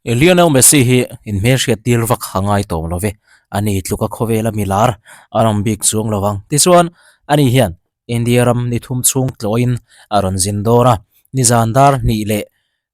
Lionel Messi hi inhmelhriat tir vak a ngai tawm lo ve, ani tluka khawvela milar a rawn bik chuang lo vang. Tichuan, ani hian India ram ni thum chhung tlawhin a rawn zin dawn a, nizan dar hnih leh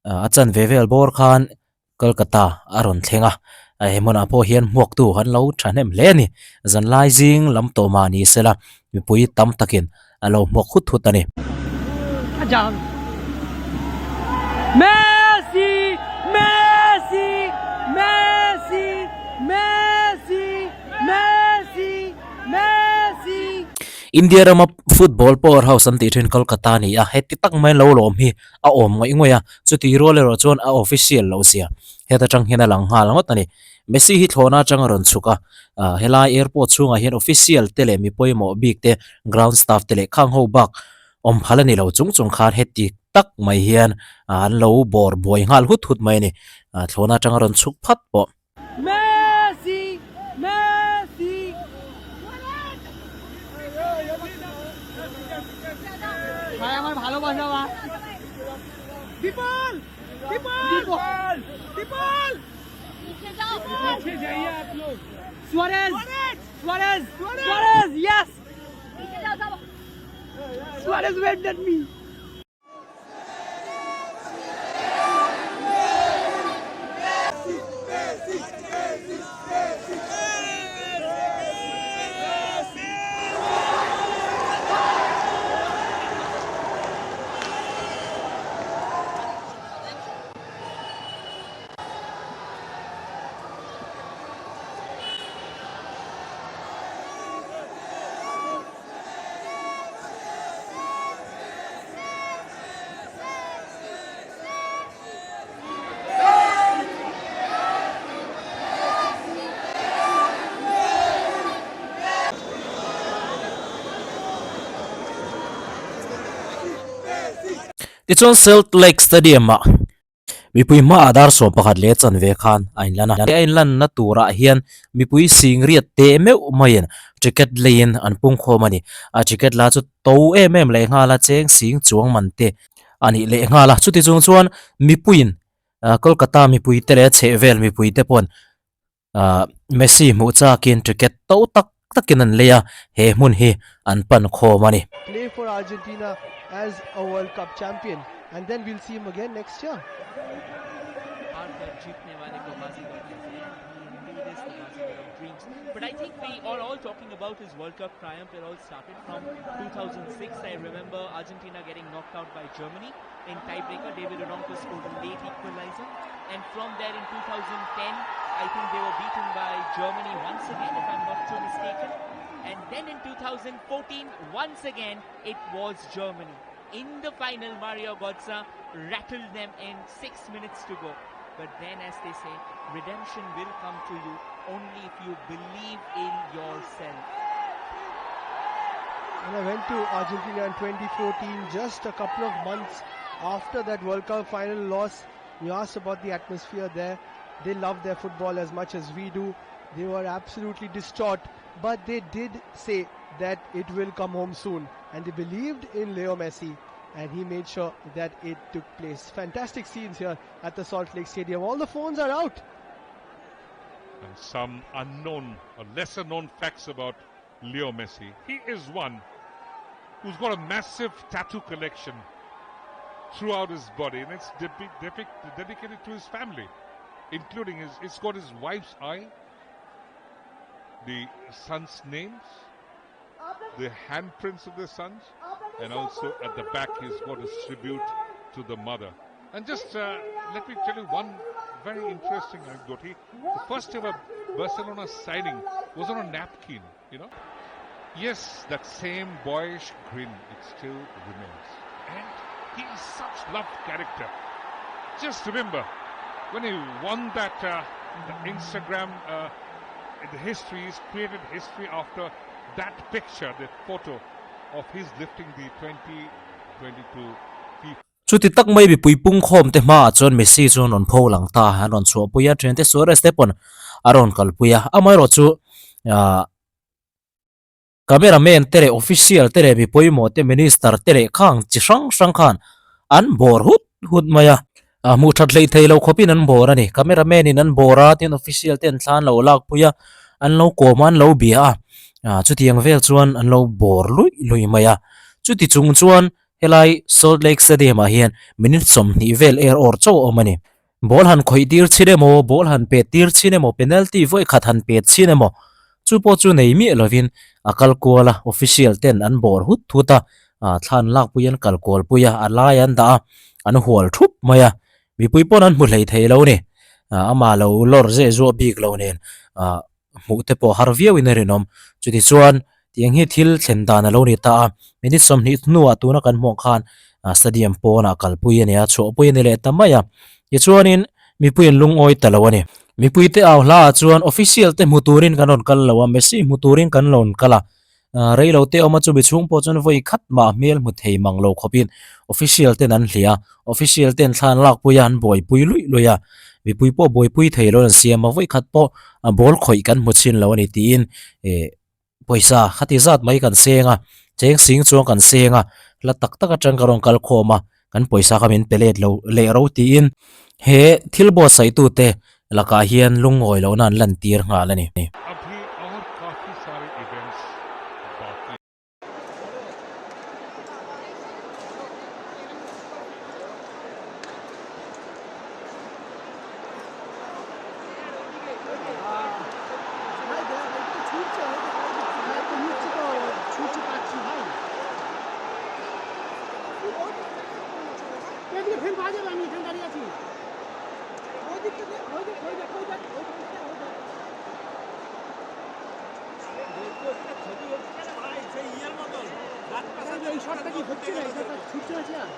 a chanve vel bawr khan Kolkata a rawn thleng a, he hmunah pawh hian hmuaktu an lo thahnem hle a ni. Zanlai zing lam tawh mah ni sela mipui tam takin a lo hmuak hut hut a ni. Messi! Messi! Messi! Messi! Messi! Messi! India rama football powerhouse an tih thin Kolkata a ni a, heti tak mai lo lawm hi a awm ngawih ngawih a, chuti rual erawh chuan a official loh zia heta tang hian a lang nghal ngawt a ni. Messi hi thlawhna atang a rawn chhuk a, ah helai airport chhungah hian official te leh mi pawimawh bik te, ground staff te leh khang ho bak awm phal a ni lo chung chung khan heti tak mai hian an lo bawr buai nghal hut hut mai a ni, ah thlawhna atang a rawn chhuk phat pawh. Messi! Messi! ভাই আমার ভালোবাসা বা দীপাল দীপাল Deepal Suarez! Suarez! Suarez! Yes! Suarez waved at me. Tichuan Salt Lake Stadium-ah Mipui hmaah dar 11 leh chanve khan a inlan a. A inlanna turah hian mipui sing riat teh meuh maiin ticket leiin an pungkhawm a ni. A ticket la chu to em em leh nghal a, cheng sing chuang man te a nih leh nghal a. Chuti chung chuan mipuiin Kolkata mipui te leh chhehvel mipui te paw'n Messi hmuh chakin ticket to tak takin an lei a, he hmun hi an pan khawm a ni. Play for Argentina as a World Cup champion and then we'll see him again next year. But I think we are all talking about his World Cup triumph. It all started from 2006. I remember Argentina getting knocked out by Germany in tiebreaker. David Odonkor scored a late equalizer. And from there in 2010, I think they were beaten by Germany once again, if I'm not too mistaken. And then in 2014, once again, it was Germany. In the final, Mario Götze rattled them in six minutes to go. But then, as they say, redemption will come to you only if you believe in yourself. And I went to Argentina in 2014, just a couple of months after that World Cup final loss. You asked about the atmosphere there. They love their football as much as we do. They were absolutely distraught, but they did say that it will come home soon. And they believed in Leo Messi, and he made sure that it took place. Fantastic scenes here at the Salt Lake Stadium. All the phones are out. And some unknown or lesser known facts about Leo Messi. He is one who's got a massive tattoo collection throughout his body, and it's dedicated to his family, including his. It's got his wife's eye, the son's names, the handprints of the sons, and also at the back he's got his tribute to the mother. And just let me tell you one very interesting anecdote. He, the first ever Barcelona signing was on a napkin, you know. Yes, that same boyish grin, it still remains. And he is such loved character. Just remember, when he won that the Instagram, the history, he's created history after that picture, the photo of his lifting the 2022 FIFA. Chuti tak mai mipui pungkhawm te hmaah chuan Messi chu an rawn pho lang ta, an rawn chhuahpui a, thiante Suarez te pawn a rawn kalpui a, amaherawhchu ah camera man te leh official te leh mi pawimawh te minister te leh khang chi hrang hrang khan an bawr hut hut mai a. Hmuh that hleih thei lo khawpin an bawr a ni. Camera man in an bawr a, tin official te an thla an lo lak pui a, an lo kawm a, an lo bia a. Ah chutiang vel chuan an lo bawr luih luih mai a. Chuti chung chuan helai Salt Lake Stadium ah hian minute 20 vel er awr chauh a awm a ni. Ball han khawih tir chin emaw, ball han pet tir chin emaw, penalty vawi khat han pet chin emaw, chu pawh chu nei miah lovin a kal kual a, official ten an bawr hut hut a, thla an lakpui an kal kual pui a, a lai an dah a, an hual thup mai a, mipui pawn an hmu hlei thei lo ni, amah lo lawr zeh zuah bik lo nen hmuh te pawh har viau in a rinawm. Chutichuan tiang hi thil thlen dan a lo ni ta a, minute 20 hnuah tuna kan hmuh khan stadium pawnah kalpui a ni a, chhuahpui a ni leh ta mai a. Tichuanin mipui an lungawi ta lo a ni. Mipui te au hlaah chuan official te hmu turin kan rawn kal lo a, Messi hmu turin kan rawn kal a, Rei lo te awm a chumi chhung pawh chuan vawi khat mah hmel hmu thei mang lo khawpin official ten an hliah a, official ten thla an lakpui a, an buaipui luih luih a, mipui pawh buaipui thei lo an siam a, vawi khat pawh ball khawih kan hmu chhin lo a ni tiin ih pawisa khati zat mai kan seng a, cheng sing chuan kan seng a, hla tak tak atang ka rawn kal khawm a, kan pawisa kha min pe let lo leh ro tiin he thil buatsaih tute lakah hian lungawi lohna an lantir nghal a ni. Abhi aur kafi sare events baki. এদিকে ফেন পাওয়া যাবে আমি এখানে দাঁড়িয়ে আছি ওই দিকটা ওই দেখ ওই দেখ ওই দেখ ওই দেখ ওই দেখ এই শটটা কি হচ্ছে না এই শটটা ছুটছে আছে আর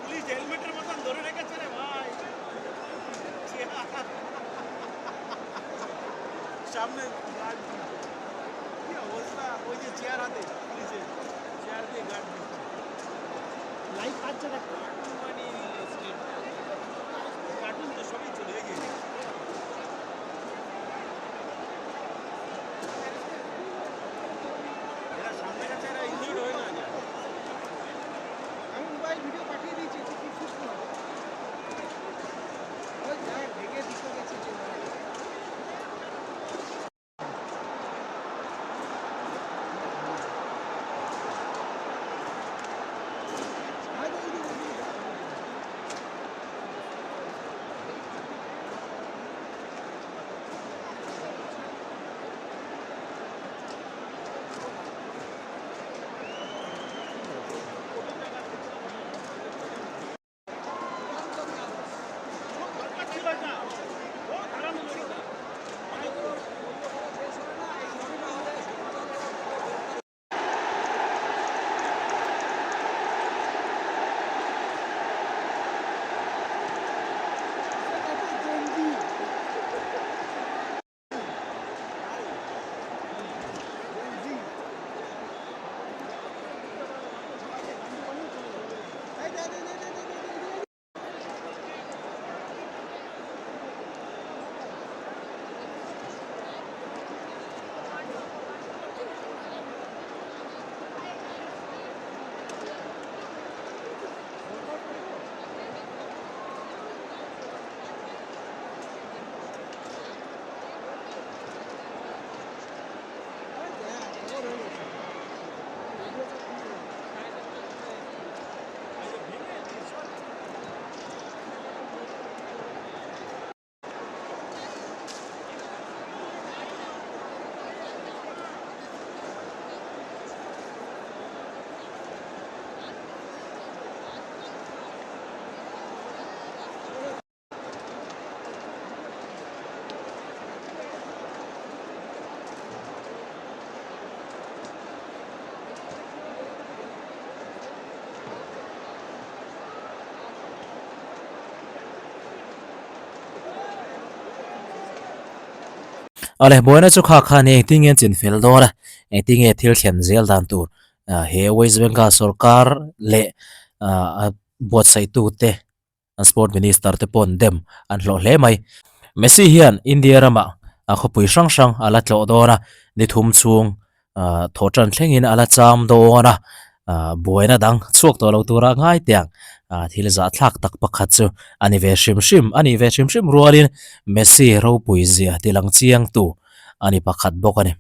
পুলিশ হেলমেটের মতন ধরে রেখেছে রে ভাই সামনে কি অবস্থা ওই যে চেয়ার হাতে পুলিশের চেয়ার দিয়ে গার্ড দিচ্ছে লাইভ পাচ্ছে দেখ মানে কার্টুন তো সবই চলে গেছে এরা সামনে কাছে এরা ইনজুর্ড হয় না যায় আমি মোবাইল ভিডিও পাঠিয়ে দিয়েছি একটু খুব সুস্থ হবে ওই দেখ ঢেকে দিতে গেছে যে Awle, buaina chu kha khan hi engtin nge an chinfel dawn a, engtin nge thil thlen zel dan tur he West Bengal sorkar leh a buatsaihtute an sport minister te pawh an dem an hlawh hle mai. Messi hian India ramah a khawpui hrang hrang a la tlawh dawn a, ni thum chhung thawh tan thlengin a la cham dawn a, buaina dang chhuak tawh lo tura ngai tiang thil zahthlak tak pakhat chu a ni ve hrim hrim a nih ve hrim hrim rualin Messi ropui zia ti lang chiang tu a ni pakhat bawk a ni.